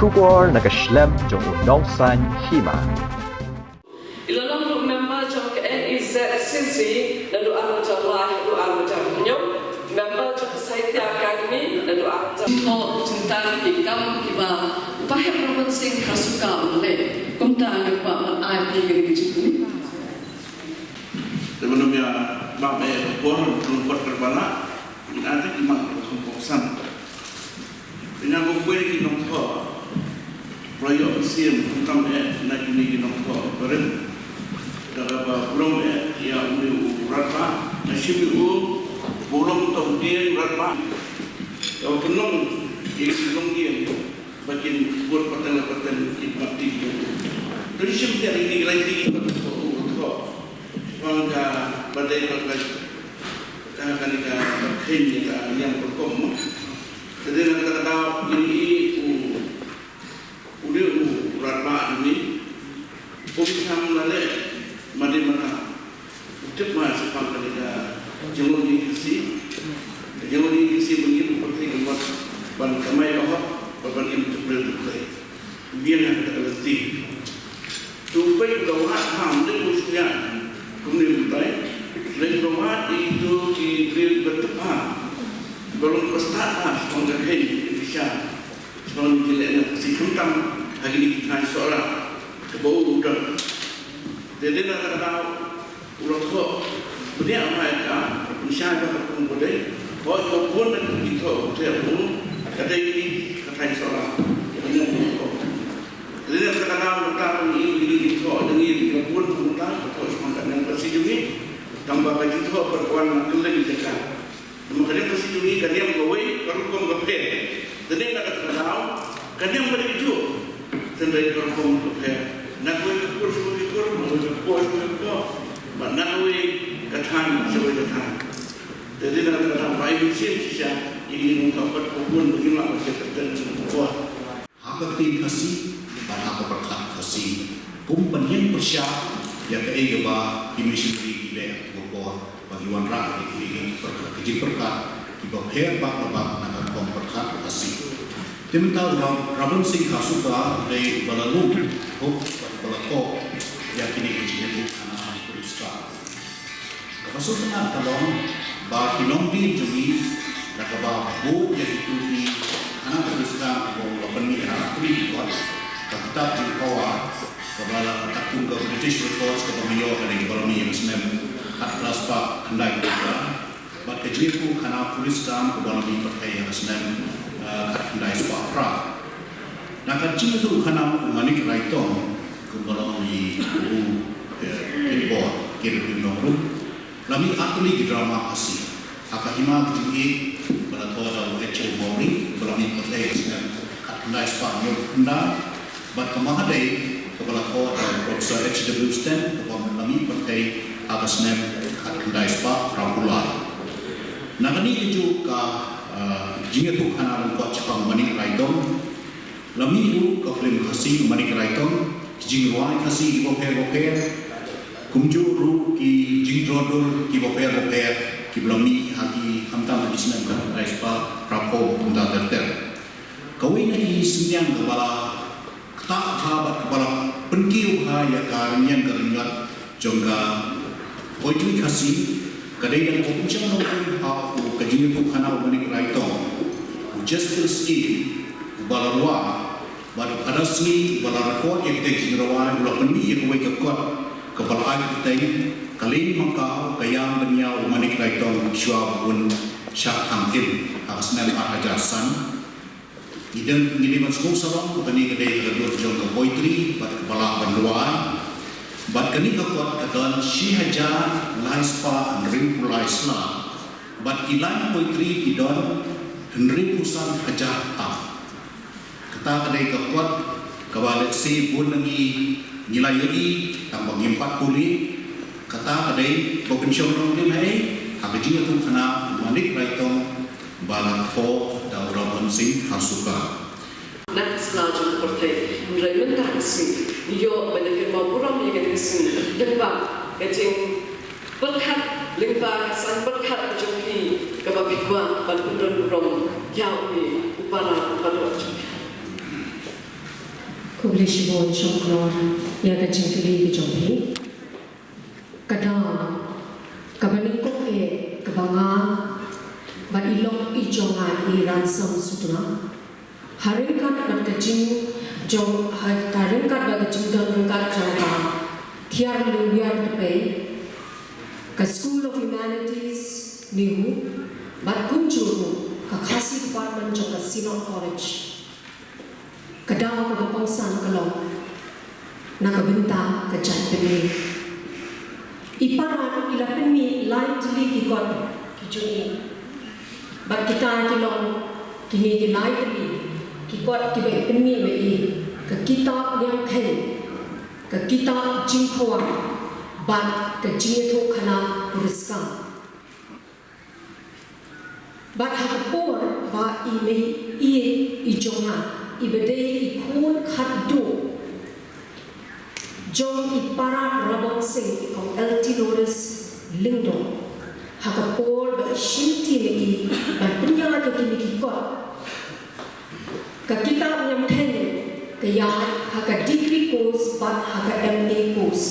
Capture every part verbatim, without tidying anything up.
Khubor na ka shlem jong u Nongsaiñ Hima. I la long ruh member jong ka N E Z C C naduh arhajar lai haduh arhajar hynñiew, member jong ka Sahitya Academy naduh arhajar. Thoh jingtang ki kam kiba u Pahep Raban Singh Kharsuka u la leh, kumta ngi kwah ban ai phi kane ka jingkylli. Te ban ym ïa bam eh ka por, ka por kaba lah, ngin ai te ki mat ka kham kongsan. Te nga kum uwei na ki nongthoh, ba la ïoh mynsiem khamtam eh na kine ki nongthoh barim. Da kaba burom eh ïa une u rangbah, nga shim ïa u ba u long uta u dieng rangbah. Kaba pynlong ïa ki longdieng ba kin bud pateng pateng ki bapti. Te shim ïa kine ki lai ki nongthoh. Bang ka ba dei ba ka, ka, ka ni ka, ka kheiñ ni ka niam ka kom mo. Te dei na kata ka daw ngi ïohi u, u dei u rangbah ni, um shym la leh madi mata. U tip ma shaphang ka ni ka jingmut ni Khasi. Ka jingmut ni Khasi ba ngi u pyrthei ka mut ban kamai ka hok, ba ban im tip leh tip leh. Biang ha kata ka lynti. To peit u da wad ha, ynda u sngewthuh kumne u tai. Leit u da wad ïa kito ki briew ba tip ha, ba long ba stad ha shaphang ka kheiñ ka bishar, shaphang ki lehniam Khasi khamtam ha kine ki thaiñ Sohra kaba u don. Te dei na kata ka daw u la thoh bniah bha ïa ka, u shai bha ka kum ba dei. Hooid, ka bun na ki thoh u theh u, ka dei ka thaiñ Sohra. Ïa ka niam u thoh. Te dei na kata ka daw mynta ba ngi ïohi ki thoh jong ngi, ka bun mynta ka thoh shaphang ka niam Khasi jong ngi. Tangba ka jingthoh pat ka wan na kylleng jaka. Namar ka niam Khasi jong ngi ka niam kawei, ka rukom ka pher. Te dei na kata ka daw ka niam ka dei kajuh, hynrei ka rukom ka pher. Na kawei ka kur sha kawei ka kur, na kawei ka por sha kawei ka por, bad na kawei ka thaiñ sha kawei ka thaiñ. Te dei na kata ka daw ba ai mynsiem shisha ïa kine ki nongthoh pat, ka bun ba ngim lah ban jia kyrteng jong ka por. Ha ka ktien Khasi bad ha ka pyrkhat Khasi, kum ban ïeng pyrshah ïa kaei kaba ki missionary ki leh ha ka por ba ki wanrah ïa ki, ïa ki pyrkhat, ki jingpyrkhat kiba pher bak la bak na ka rukom pyrkhat Khasi. Te mynta u Ra-, Raban Singh Kharsuka u dei uba la lum, hok bad uba la thoh ïa kine ki jingïathuhkhana ha Puriskar. Kaba sngewtynnat ka long ba ki nongdie jong ngi, na kaba buh ïa kito ki khana Puriskar kiba ong ba pynmih ha artylli ki kot, ka kitab jong ka Power, kaba la kat kum ka British Records kaba ngi ïoh ka dei kaba la mih ha ka snem khatphra spah khyndai phew phra, bad ka Jingïathuhkhana Puriskar kaba la mih pyrthei ha ka snem, eh, khatkhyndai spah phra. Na ka Jingïathuhkhana u Manik Raitong, kumba la ong i u, eh, Pynbor Kirpin Nongrum, la mih artylli ki drama Khasi. Ha ka Hima ka Jingïeit, ba la thoh da u H O Mawrie, ba la mih pyrthei ha ka snem khatkhyndai spah hynñiewphew khyndai, bad ka Mahadei, kaba la thoh da u Professor H W Sten, kaba la mih pyrthei ha ka snem khatkhyndai spah phraphew lai. Na kane kajuh ka, ah, jingïathuhkhana lyngkot shaphang u Manik Raitong, la mih ruh ka film Khasi u Manik Raitong, ki jingrwai Khasi kiba pher bapher, kumjuh ruh ki jingdro dur kiba pher bapher, kiba la mih ha ki khamtam ha ki snem khatkhyndai spah phraphew kumta ter ter. Kawei na ki synñiang kaba la ktah bha bad kaba la pynkiew bha ïa ka rynïeng ka rynñiot jong ka poetry Khasi, ka dei da kaba pynshong nongrim ha u ka Jingïathuhkhana u Manik Raitong, u Justice Eve, uba la rwai, bad u Phadar Sngi uba la record ïa kitei ki jingrwai, u la pynmih ïa kawei ka kot kaba la ai kyrteng Ka Lieng Makaw Ka Ïam Bynñiaw u Manik Raitong shuwa ba un shah khang im ha ka snem ar hajar san. Ngi dang, ngi dei ban sngewsarong ba kane ka dei ka dur jong ka poetry bad kaba lah ban rwai. Bad kane ka kot ka don shi hajar lai spah hynriewphew lai sla. Bad ki line poetry ki don hynriewphew san hajar tam. Kata ka dei ka kot kaba lehse bun na ngi ngi la ïohi tang ba ngim pat pule. Kata ka dei ba pynshong nongrim ha ei, ha ka Jingïathuhkhana u Manik Raitong ba la thoh da u Raban Singh Kharsuka. Na ka sla jong ka pyrthei, hynrei mynta ka sngi ngi ïoh ban ïa kynmaw burom ïa kane ka sngi lyngba ka jingpyrkhat, lyngba ka saiñ pyrkhat jong phi kaba phi kwah ban pynrem burom ïa une u para u baroh jong phi. Khublei shibun Shongknor ïa ka jingkylli ka jong phi. Ka daw kaba nyngkong eh kaba nga bad i lok i jong nga i Ransom Sutnga, ha ryngkat bad ka jing jong ha, ha ryngkat bad ka jingdon ryngkat jong ka Thiar Lingwiar Tepei, ka School of Humanities NEHU, bad kumjuh ruh ka Khasi Department jong ka Synod College. Ka daw kaba kongsan ka long na ka bynta ka jaitbynriew. I para i la pynmih lai tylli ki kot ki jong i. Bad kita ki long kine ki lai tylli ki kot kiba i pynmih ba i ka kitab Niamkheiñ, ka kitab Jingkhawar, bad ka Jingïathuhkhana Puriskam. Bad ha ka por ba i mei i, i jong nga, i ba dei i khun khatduh jong i para Rabon Sing, i Kong L T Lawrence Lyngdoh, ha ka por ba i shimti ma i ban pynïaid ïa kine ki kot, ka kitab Niamkheiñ ka ïaid ha ka degree course bad ha ka M A course.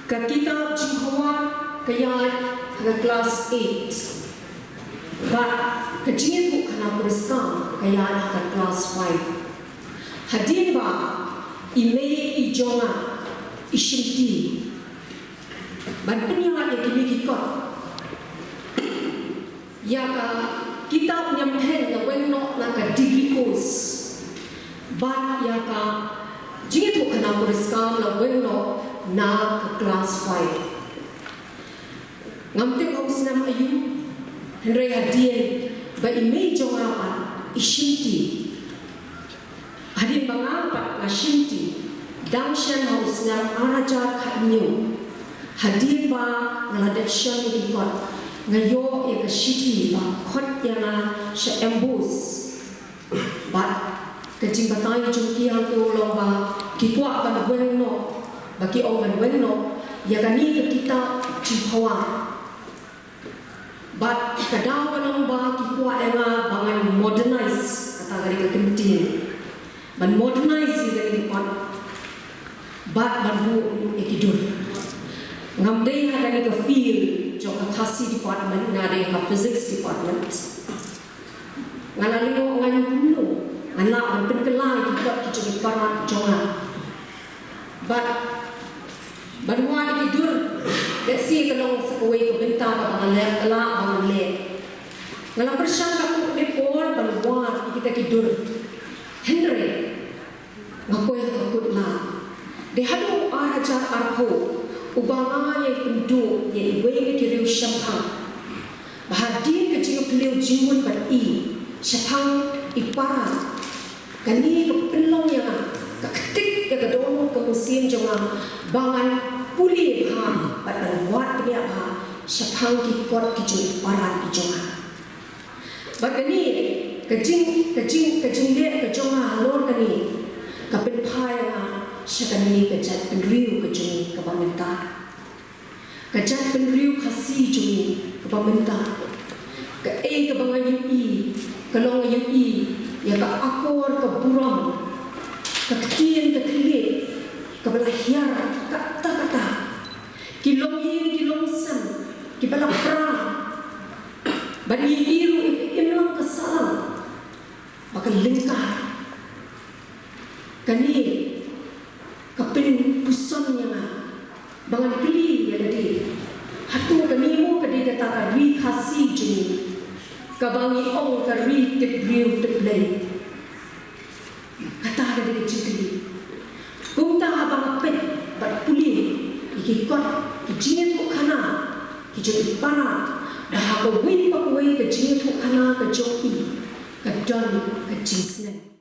Ka kitab Jingkhawar ka ïaid ha ka class eight. Bad ka Jingïathuhkhana Puriskam ka ïaid ha ka class five. Hadien ba i mei i jong nga i shimti ban pynïaid ïa kine ki kot, ïa ka kitab Niamkheiñ la weng noh na ka degree course, bad ïa ka Jingïathuhkhana Puriskam la weng noh na ka class five. Ngam tip ha u snem aïu, hynrei hadien ba i mei jong nga pat i shimti, hadien ba nga pat nga shimti, dang shen ha u snem ar hajar khathynñiew, hadien ba nga la dep shon ïa ki kot, nga ïoh ïa ka shithi ba khot ïa nga sha MBOSE. Bad ka jingbatai jong ki hangto long ba ki kwah ban weng noh, ba ki ong ban weng noh ïa kane ka kitab Jingkhawar. Bad ka daw ka long ba ki kwah ïa nga ba ngan modernize, kata ka dei ka kyntien, ban modernize ïa kane ka kot bad ban buh ïa ki dur. Ngam dei ha kane ka field jong ka Khasi department, nga dei ha ka physics department. Nga la lyngngoh ngan kumno ngan lah ban pynkylla ïa ki kot ki jong ki para jong nga. Bad ban wad ïa ki dur, lehse ka long sa kawei ka bynta kaba nga lah, lah ba ngan leh. Nga la pyrshang katto katne por ban wad ïa kita ki dur, hynrei nga poi ha ka kut lad. Dei haduh ar hajar arphew uba nga ïai pynduh ïa iwei na ki riew shemphang, ba hadien ka jingphylliew jingmut bad i shaphang i para, kane ka pynlong ïa nga, ka ktik ïa ka dohnud ka mynsiem jong nga ba ngan pule bha bad ngan wad bniah bha shaphang ki kot ki jong i para ki jong nga. Bad kane ka jing, ka jing, ka jingleh ka jong nga halor kane ka pynphai ïa nga sha kane ka jaitbynriew ka jong ngi kaba mynta. Ka jaitbynriew Khasi jong ngi kaba mynta. Kaei kaba nga ïohi ka long, nga ïohi ïa ka akor ka burom, ka ktien ka thylliej kaba la hiar katta katta. Ki longïing ki longsem kiba la pra. Bad ngi ïohi ruh ïa ka imlang ka sahlang ba ka lyngkar. Kane ka pynpuson ïa nga ba ngan kylli ïa lade, hato kane mo ka dei kata ka Ri Khasi jong ngi kaba ngi ong ka ri tip briew tip Blei? Kata ka dei ka jingkylli. Kumta haba nga peit bad pule ïa ki kot ki jingïathuhkhana ki jong i para, ba ha kawei pa kawei ka jingïathuhkhana ka jong i ka don ka jingsneng.